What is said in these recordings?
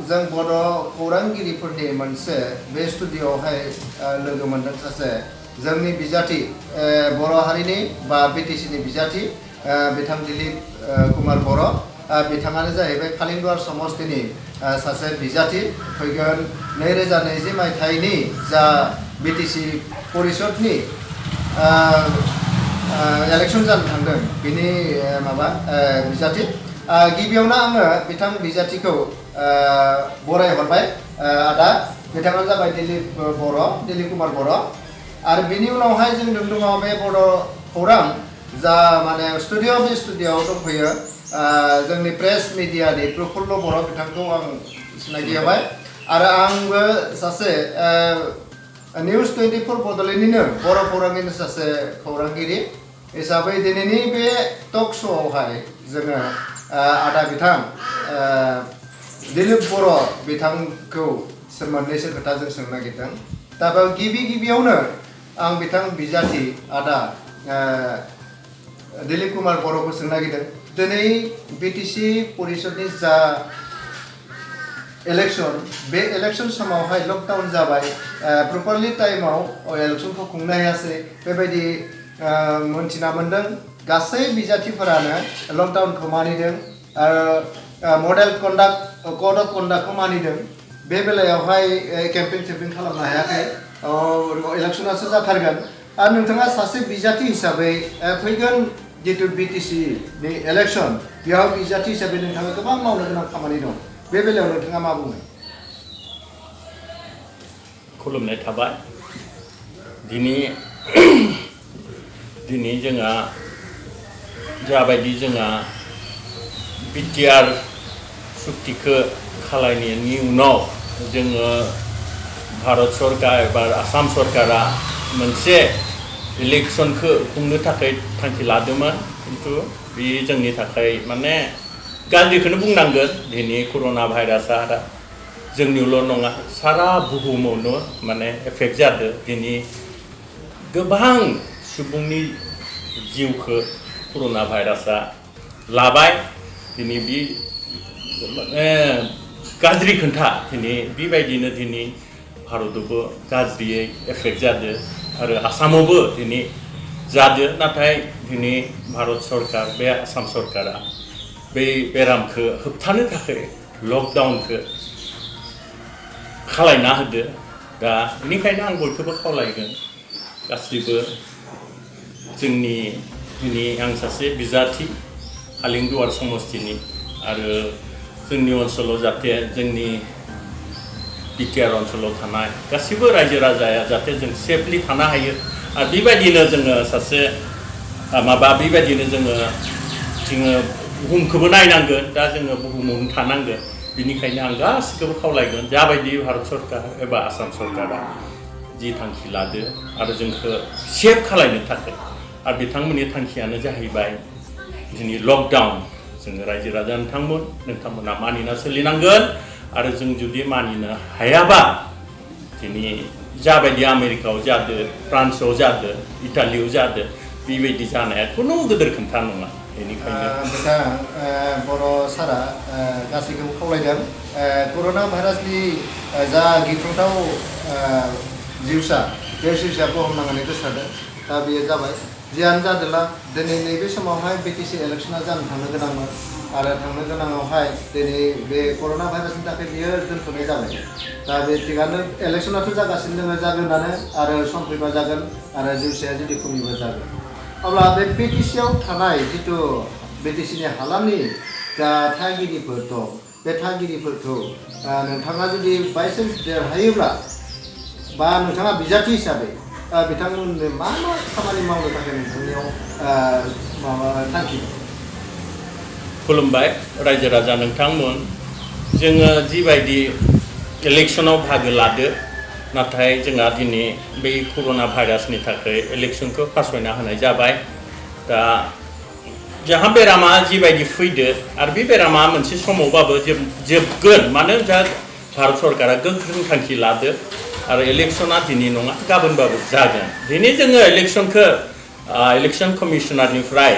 जों बर' खौरांगिरिफोरनि मोनसे बे स्टुडिअ'आवहाय लोगो मोनदों सासे जोंनि बिजाथि बर' हारिनि बा BTCनि बिजाथि बिथां दिलीप कुमार बर' बिथाङानो जाहैबाय खालिंदुवार समस्तिनि सासे बिजाथि फैगोन 2020 मायथाइनि जा BTC परिषदनि इलेक्शन जानो थांदों बिनि माबा बिजाथि गिबियावनो आङो बिथां बिजाथिखौ बराय हरबाय आदा बिथाङा जाबाय दिलीप कुमार बर' आरो बिनि उनावहाय जों दङ बे बर' खौरां जा माने स्टुडिअ बे स्टुडिअआव दंफैयो जोंनि प्रेस मिडियानि प्रफुल्ल बर' बिथांखौ आं सिनायथि होबाय आरो आंबो सासे निउज 24 बड'लेण्डनिनो बर' खौरांनिनो सासे खौरांगिरि हिसाबै दिनैनि बे टक श'आवहाय जोङो आदा बिथां दिलीप बर' बिथांखौ मोननैसो खोथा जों सोंनो नागिरदों दा बेयाव गिबियावनो आं बिथां बिजाथि आदा दिलीप कुमार बर'खौ सोंनो नागिरदों दिनै BTC परिषदनि जा इलेक्शन बे इलेक्शन समावहाय लकडाउन जाबाय प्रपारलि टाइमाव इलेक्शनखौ खुंनो हायासै बेबायदि मोनथिना मोनदों गासै बिजाथिफोरानो लकडाउनखौ मानिदों आरो मडेल कड अफ कन्डाक्टखौ मानिदों बे बेलायावहाय केम्पेइन खालामनो हायाखै इलेक्शनासो जाथारगोन आरो नोंथाङा सासे बिजाथि हिसाबै फैगोन जितु BTC नि इलेक्शन बेयाव बिजाथि हिसाबै नोंथाङा गोबां मावनो गोनां खामानि दं बे बेलायाव नोंथाङा मा बुङो खुलुमनाय थाबाय दिनै जोंहा जाबायदि जोंहा BTR सुक्तिखौ खालायनायनि उनाव जोङो भारत सरकार एबा आसाम सरकारा मोनसे इलेक्शनखौ खुंनो थाखाय थांखि लादोंमोन खिन्थु बे जोंनि थाखाय माने गाज्रिखौनो बुंनांगोन दिनै कर'ना भाइरासआ जोंनियावल' नङा सारा बुहुमावनो माने एफेक्ट जादों दिनै गोबां सुबुंनि जिउखौ कर'ना भाइरासआ लाबाय दिनै बे माने गाज्रि खोन्था दिनै बेबायदिनो दिनै भारतआवबो गाज्रियै एफेक्ट जादों आरो आसामावबो दिनै जादों नाथाय दिनै भारत सरकार बे आसाम सरकारा बे बेरामखौ होबथानो थाखाय लकडाउनखौ खालायना होदो दा बेनिखायनो आं बयखौबो खावलायगोन गासिबो जोंनि दिनै आं सासे बिजाथि खालिंदुवार समस्तिनि आरो जोंनि ओनसोलाव जाहाथे जोंनि BTR ओनसोलाव थानाय गासिबो रायजो राजाया जाहाथे जों सेफलि थानो हायो आरो बेबायदिनो जोङो सासे बेबायदिनो जोङो बुहुमखौबो नायनांगोन दा जोङो बुहुमावनो थानांगोन बेनिखायनो आं गासिखौबो खावलायगोन जाबायदि भारत सरकार एबा आसाम सरकारा जि थांखि लादो आरो जोंखौ सेफ खालायनो थाखाय आरो बिथांमोननि थांखियानो जाहैबाय जोंनि लकडाउन जोङो रायजो राजा नोंथांमोना मानिना सोलिनांगोन आरो जों जुदि मानिनो हायाबा दिनै जाबायदि आमेरिकायाव जादों फ्रान्सआव जादों इटालियाव जादों बेबायदि जानाया खुनु गिदिर खोथा नङा बेनिखायनो बिथां बर' सारा गासैखौबो खावलायदों कर'ना भाइरासनि जा गिख्रंथाव जिउसा बे जिउसाखौ हमनानै गोसारदों दा बेयो जाबाय जियानो जादोंला दिनै नैबे समावहाय BTC इलेक्शना जानो थांनो गोनांमोन आरो थांनो गोनाङावहाय दिनै बे कर'ना भाइरासनि थाखाय बियो दोनथ'नाय जाबाय दा बे थिगानो इलेक्शनाथ' जागासिनो दङ जागोनानो आरो सम फैबा जागोन आरो जिउसाया जुदि खमिबा जागोन अब्ला बे BTCआव थानाय जितु BTCनि हालामनि जा थागिरिफोर दं बे थागिरिफोरखौ नोंथाङा जुदि बायसान्स देरहायोब्ला बा नोंथाङा बिजाथि हिसाबै बिथांमोननो मा खामानि मावनो थाखाय नोंथांनियाव थांखि दं खुलुमबाय रायजो राजा नोंथांमोन जोङो जिबायदि इलेक्शनाव बाहागो लादो नाथाय जोंहा दिनै बै कर'ना भाइरासनि थाखाय इलेक्शनखौ फासयना होनाय जाबाय दा जोंहा बेरामा जिबायदि फैदो आरो बे बेरामा मोनसे समावबाबो जोबगोन मानो जा भारत सरकारा गोख्रों थांखि लादो आरो इलेक्शना दिनै नङा गाबोनबाबो जागोन दिनै जोङो इलेक्शन कमिशनारनिफ्राय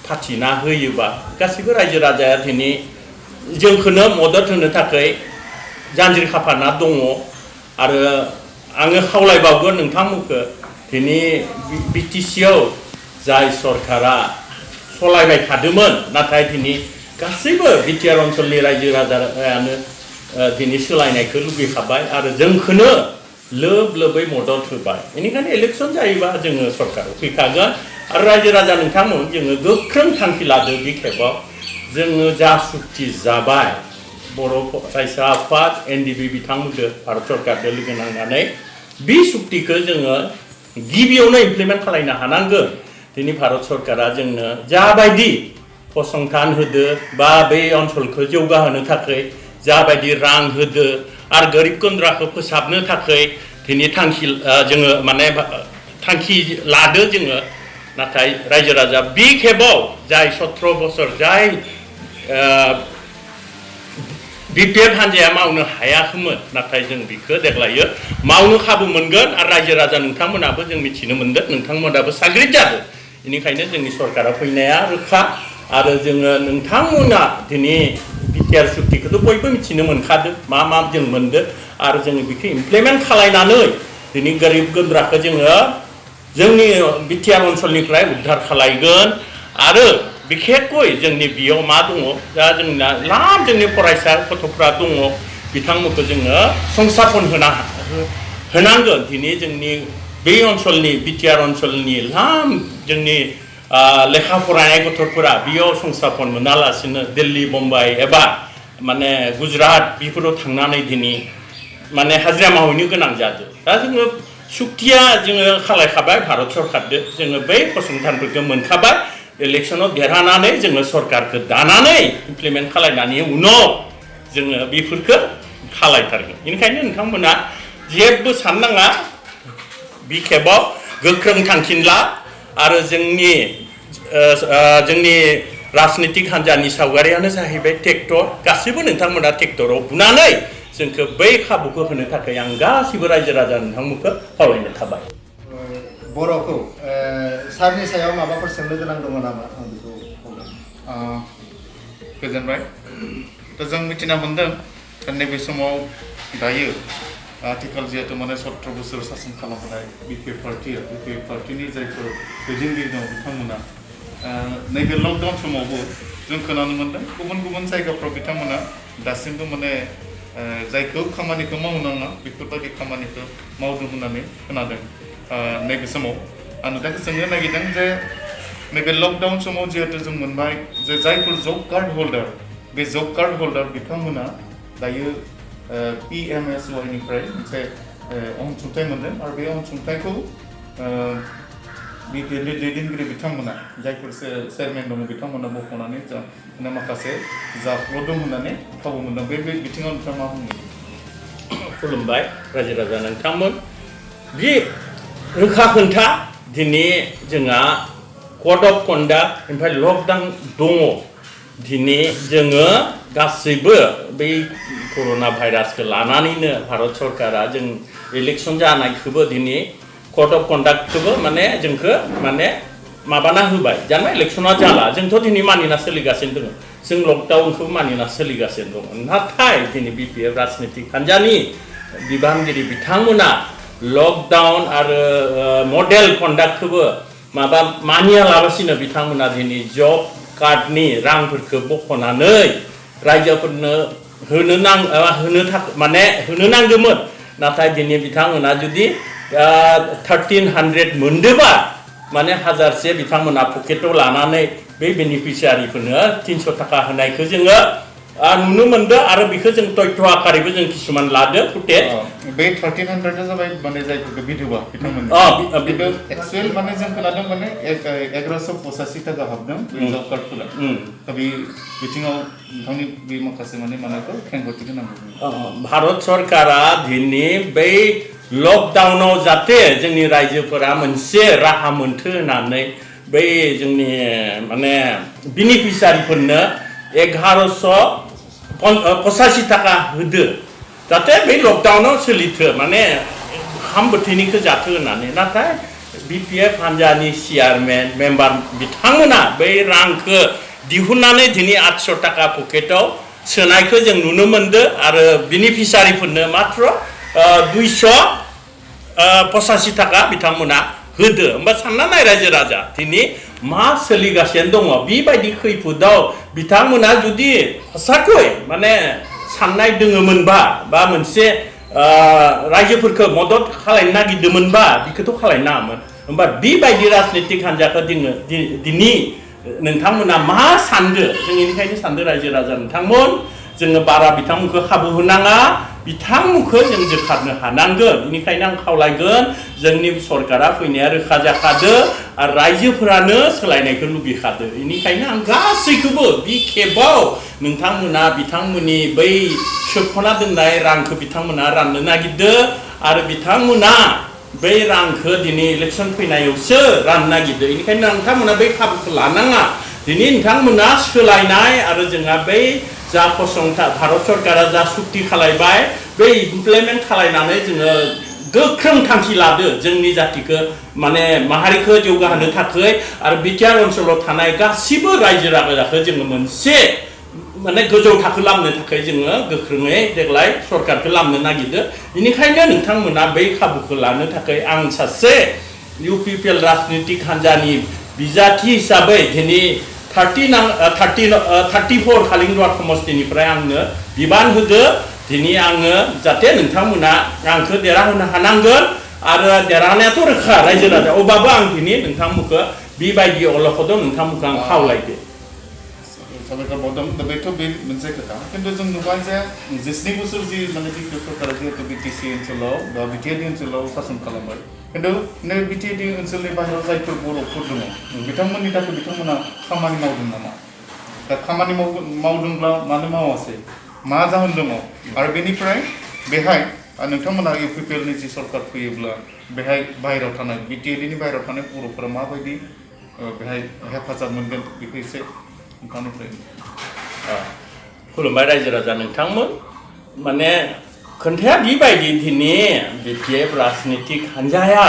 फाथिना होयोबा गासिबो रायजो राजाया दिनै जोंखौनो मदद होनो थाखाय जानजिर खाफाना दङ आरो आङो खावलायबावगोन नोंथांमोनखौ दिनै बिटिसिआव जाय सरकारा सलायबाय थादोंमोन नाथाय दिनै गासैबो बिटिआर ओनसोलनि रायजो राजायानो दिनै सोलायनायखौ लुबैखाबाय आरो जोंखौनो लोब लोबै मदद होबाय बेनिखायनो इलेक्सन जायोबा जोङो सरकाराव फैखागोन आरो रायजो राजा नोंथांमोन जोङो गोख्रों थांखि लादों बे खेबाव जोङो जा सुक्ति जाबाय बर' फरायसा आफाद एनडिबि बिथांमोनजों भारत सरकारजों लोगो नांनानै बे सुक्तिखौ जोङो गिबियावनो इमप्लिमेन्ट खालामनो हानांगोन दिनै भारत सरकारा जोंनो जाबायदि फसंथान होदो बा बे ओनसोलखौ जौगाहोनो थाखाय जाबायदि रां होदो आरो गोरिब गुन्द्राखौ फोसाबनो थाखाय दिनै थांखि जोङो माने थांखि लादो जोङो नाथाय रायजो राजा बे खेबाव जाय 17 बोसोर जाय बिपिएफ हान्जाया मावनो हायाखैमोन नाथाय जों बेखौ देग्लायो मावनो खाबु मोनगोन आरो रायजो राजा नोंथांमोनाबो जों मिथिनो मोनदों नोंथांमोनाबो साग्रिद जादों बेनिखायनो जोंनि सरकारा फैनाया रोखा आरो जोङो नोंथांमोना दिनै बिटिआर सुक्तिखौथ' बयबो मिथिनो मोनखादों मा जों मोनदों आरो जोङो बेखौ इमप्लिमेन्ट खालामनानै दिनै गोरिब गुन्द्राखौ जोङो जोंनि बिटिआर ओनसोलनिफ्राय उद्धार खालामगोन आरो बिखेखयै जोंनि बेयाव मा दङ दा जोंना लाम जोंनि फरायसा गथ'फ्रा दङ बिथांमोनखौ जोङो संसापन होनांगोन दिनै जोंनि बे ओनसोलनि बिटिआर ओनसोलनि लाम जोंनि लेखा फरायनाय गथ'फोरा बेयाव संसापन मोनालासिनो दिल्ली मुम्बाइ एबा माने गुजरात बेफोराव थांनानै दिनै माने हाजिरा मावहैनो गोनां जादों दा जोङो सुक्तिया जोङो खालायखाबाय भारत सरकारजों जोङो बै फसंथानफोरखौ मोनखाबाय इलेक्सनाव देरहानानै जोङो सरकारखौ दानानै इमप्लिमेन्ट खालायनानै उनाव जोङो बेफोरखौ खालायथारगोन बेनिखायनो नोंथांमोना जेबो साननाङा बे खेबाव गोख्रों थांखि ला आरो जोंनि राजनितिक हान्जानि सावगारियानो जाहैबाय ट्रेक्टर गासैबो नोंथांमोना ट्रेक्टराव बुनानै जोंखौ बै खाबुखौ होनो थाखाय आं गासैबो रायजो राजा नोंथांमोनखौ खावलायनो थाबाय बर'खौ सारनि सायाव माबाफोर सोंनो गोनां दङ नामा आं बेखौ गोजोनबाय दा जों मिथिना मोनदों नैबे समाव दायो आथिखाल जिहेतु माने 17 बोसोर सासन खालामबोनाय बिपिएफ पार्टिनि जायफोर दैदेनगिरि दं बिथांमोना नैबे लकडाउन समावबो जों खोनानो मोनदों गुबुन गुबुन जायगाफ्राव बिथांमोना दासिमबो माने जायखौ खामानिखौ मावनाङा बेफोरबायदि खामानिखौ मावदों होननानै खोनादों नैबे समाव आं नोंथांखौ सोंनो नागिरदों जे नैबे लकडाउन समाव जिहेतु जों मोनबाय जे जायफोर जब कार्ड हल्डार बे जब कार्ड हल्डार बिथांमोना दायो PMSYनिफ्राय मोनसे अनसुंथाइ मोनदों आरो बे अनसुंथाइखौ बिपिएलनि दैदेनगिरि बिथांमोना जायफोर चेयारमेन दङ बिथांमोना मख'नानै माखासे जाफ्ल'दों होननानै खाबु मोनदों बे बिथिङाव नोंथाङा मा बुङो खुलुमबाय रायजो राजा नोंथांमोन बे रोखा खोन्था दिनै जोंहा कड अफ कन्डाक्ट ओमफ्राय लकडाउन दङ दिनै जोङो गासैबो बै कर'ना भाइरासखौ लानानैनो भारत सरकारा जों इलेक्सन जानायखौबो दिनै कड अफ कन्डाक्टखौबो माने जोंखौ माने माबाना होबाय जेनेबा इलेक्सना जाला जोंथ' दिनै मानिना सोलिगासिनो दङ जों लकडाउनखौ मानिना सोलिगासिनो दङ नाथाय दिनै बिपिएफ राजनितिक हान्जानि बिबानगिरि बिथांमोना लकडाउन आरो मडेल कन्डाक्टखौबो माबा मानियालाबासिनो बिथांमोना दिनै जब कार्डनि रांफोरखौ बख'नानै रायजोफोरनो होनो नांगौमोन नाथाय दिनै बिथांमोना जुदि 1300 मोनदोंबा माने 1000से बिथांमोना पकेटाव लानानै बै बेनिफिसियारिफोरनो 300 थाखा होनायखौ जोङो नुनो मोनदों आरो बेखौ जों तथ्य आकारिबो जों किसुमान लादों फुटेज बे 1300 जाबाय माने जायफोरखौ बिधवा बिथांमोन बेखौ एक्चुअल माने जों खोनादों माने 1185 थाखा हाबदों बे जब कार्डफोरा दा बे बिथिङाव नोंथांनि बे माखासे माने मानायखौ खेंगथि होनांगौ भारत सरकारा दिनै बै लकडाउनाव जाहाथे जोंनि रायजोफोरा मोनसे राहा मोनथो होननानै बै जोंनि माने बेनिफिसियारिफोरनो 1185 थाखा होदो जाहाथे बै लकडाउनाव सोलिथो माने ओंखाम बोथिनिखौ जाथो होननानै नाथाय बिपिएफ हान्जानि चेयारमेन मेम्बार बिथांमोना बै रांखौ दिहुननानै दिनै 800 थाखा पकेटाव सोनायखौ जों नुनो मोनदों आरो बेनिफिसारिफोरनो मात्र 285 थाखा बिथांमोना होदो होमबा सानना नाय रायजो राजा दिनै मा सोलिगासिनो दङ बेबायदि खैफोदाव बिथांमोना जुदि हसाखै माने साननाय दोङोमोनबा बा मोनसे रायजोफोरखौ मदद खालामनो नागिरदोंमोनबा बेखौथ' खालामनो नाङामोन होमबा बेबायदि राजनितिक हान्जाखौ दिनै नोंथांमोना मा सानदो जों बेनिखायनो सानदो रायजो राजा नोंथांमोन जोङो बारा बिथांमोनखौ खाबु होनाङा बिथांमोनखौ जों जोखारनो हानांगोन बेनिखायनो आं खावलायगोन जोंनि सरकारा फैनाया रोखा जाखादो आरो रायजोफोरानो सोलायनायखौ लुबैखादो बेनिखायनो आं गासैखौबो बे खेबाव नोंथांमोना बिथांमोननि बै सोबख'ना दोननाय रांखौ बिथांमोना राननो नागिरदो आरो बिथांमोना बै रांखौ दिनै इलेक्सन फैनायावसो राननो नागिरदो बेनिखायनो नोंथांमोना बै खाबुखौ लानाङा दिनै नोंथांमोना सोलायनाय आरो जोंहा बै जा फसंथान भारत सरकारा जा सुक्ति खालायबाय बै इमप्लिमेन्ट खालायनानै जोङो गोख्रों थांखि लादो जोंनि जातिखौ माने माहारिखौ जौगाहोनो थाखाय आरो बिटिआर ओनसोलाव थानाय गासिबो रायजो राजाखौ जोङो मोनसे माने गोजौ थाखो लामनो थाखाय जोङो गोख्रोङै देग्लाय सरकारखौ लामनो नागिरदो बेनिखायनो नोंथांमोना बै खाबुखौ लानो थाखाय आं सासे UPPL राजनितिक हान्जानि बिजाथि हिसाबै दिनै 34 खालिंदुवार समष्टिनिफ्राय आंनो बिबान होदो दिनै आङो जाहाथे नोंथांमोना आंखौ देरहाहोनो हानांगोन आरो देरहानायाथ' रोखा रायजो राजा अब्लाबो आं दिनै नोंथांमोनखौ बेबायदि अलखदाव नोंथांमोनखौ आं खावलायदो साबायखर बावदों दा बेथ' बे मोनसे खोथा खिन्थु जों नुबाय जे 12 बोसोर जि माने बिटिआर सरकारा जिहेतु BTC ओनसोलाव बा बिटिआर ओनसोलाव शासन खालामबाय खिन्थु नै बिटिआर ओनसोलनि बाहेराव जायफोर बर'फोर दङ बिथांमोननि थाखाय बिथांमोना खामानि मावदों नामा दा खामानि मावदोंब्ला मानो मावासै मा जाहोन दङ आरो बेनिफ्राय बेहाय नोंथांमोना UPPL नि जि सरकार फैयोब्ला बेहाय बाहेरायाव थानाय बिटिआरनि बाहेरायाव थानाय बर'फोरा माबायदि बेहाय हेफाजाब मोनगोन बेखौ एसे खुलुमबाय रायजो राजा नोंथांमोन माने खोन्थाया बेबायदि दिनै बिटिआर राजनितिक हान्जाया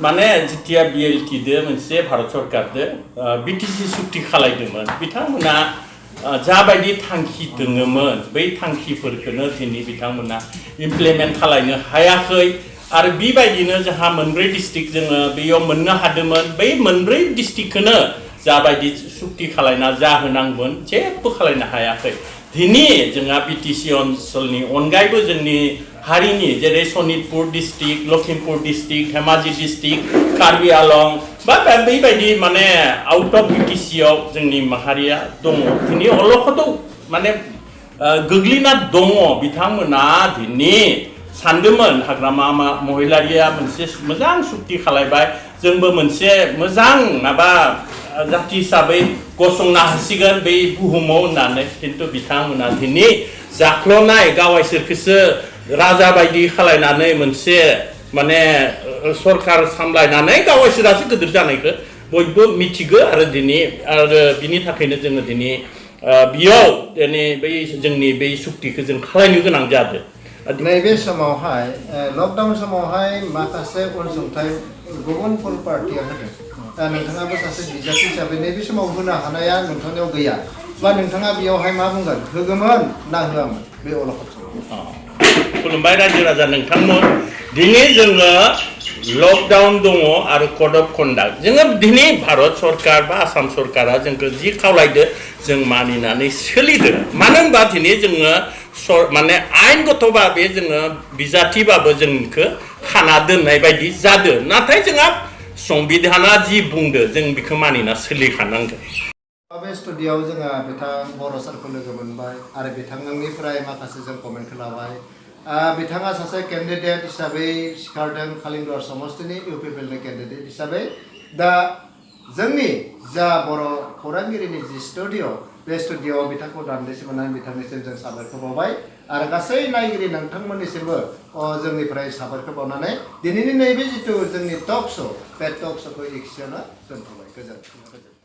माने जितिया BLT मोनसे भारत सरकारदो BTC सुक्ति खालायदोंमोन बिथांमोना जाबायदि थांखि दङमोन बै थांखिफोरखौनो दिनै बिथांमोना इमप्लिमेन्ट खालायनो हायाखै आरो बेबायदिनो जोंहा मोनब्रै डिस्ट्रिक्ट जोङो बेयाव मोननो हादोंमोन बै मोनब्रै डिस्ट्रिक्टखौनो जाबायदि सुक्ति खालायना जाहोनांगोन जेबो खालायनो हायाखै दिनै जोंहा BTC ओनसोलनि अनगायैबो जोंनि हारिनि जेरै Sonitpur district Lakhimpur district Dhemaji district Karbi आलं बा बेबायदि माने आउट अफ BTC आव जोंनि माहारिया दङ दिनै अलखदाव माने गोग्लैना दङ बिथांमोना दिनै सानदोंमोन हाग्रामा महिलारिया मोनसे मोजां सुक्ति खालायबाय जोंबो मोनसे मोजां माबा जाति हिसाबै गसंनो हासिगोन बै बुहुमाव होननानै खिन्थु बिथांमोना दिनै जाख्ल'नाय गावसोरखौसो राजा बायदि खालायनानै मोनसे माने सरकार सामलायनानै गावसोरासो गिदिर जानायखौ बयबो मिथिगौ आरो दिनै आरो बिनि थाखायनो जोङो दिनै बेयाव दिनै बै जोंनि बै सुक्तिखौ जों खालायनो गोनां जादों नैबे समावहाय लकडाउन समावहाय माखासे अनसुंथाइ गुबुन पार्टिया होदों नोंथाङाबो सासे बिजाथि हिसाबै नैबे समाव होनो हानाया नोंथांनियाव गैया बा नोंथाङा बेयावहाय मा बुंगोन होगोमोन ना होआमोन बे अलखद समाव खुलुमबाय रायजो राजा नोंथांमोन दिनै जोङो लकडाउन दङ आरो कड अफ कन्डाक्ट जोङो दिनै भारत सरकार बा आसाम सरकारा जोंखौ जि खावलायदो जों मानिनानै सोलिदो मानो होनबा दिनै जोङो माने आयेनगतबा बे जोङो बिजाथिबाबो जोंखौ खाना दोननाय बायदि जादों नाथाय जोंहा संबिधाना जि बुंदो जों बेखौ मानिना सोलिखानांगोन बे स्टुडिय'आव जोंहा बिथां बर' सारखौ लोगो मोनबाय आरो बिथांनिफ्राय माखासे जों कमेन्टखौ लाबाय बिथाङा सासे केन्डिडेट हिसाबै सिखारदों खालिंदुवार समष्टिनि UPPL केन्डिडेट हिसाबै दा जोंनि जा बर' खौरांगिरिनि जि स्टुडिय' बे स्टुडिय'आव बिथांखौ दान्दिसे मोननानै बिथांनिसिम जों साबायखर बावबाय आरो गासै नायगिरि नोंथांमोननिसिमबो जोंनिफ्राय साबायखर बावनानै दिनैनि नैबे जिथु जोंनि टक श' बे टक श'खौ एसेयावनो दोनथ'बाय गोजोन्थों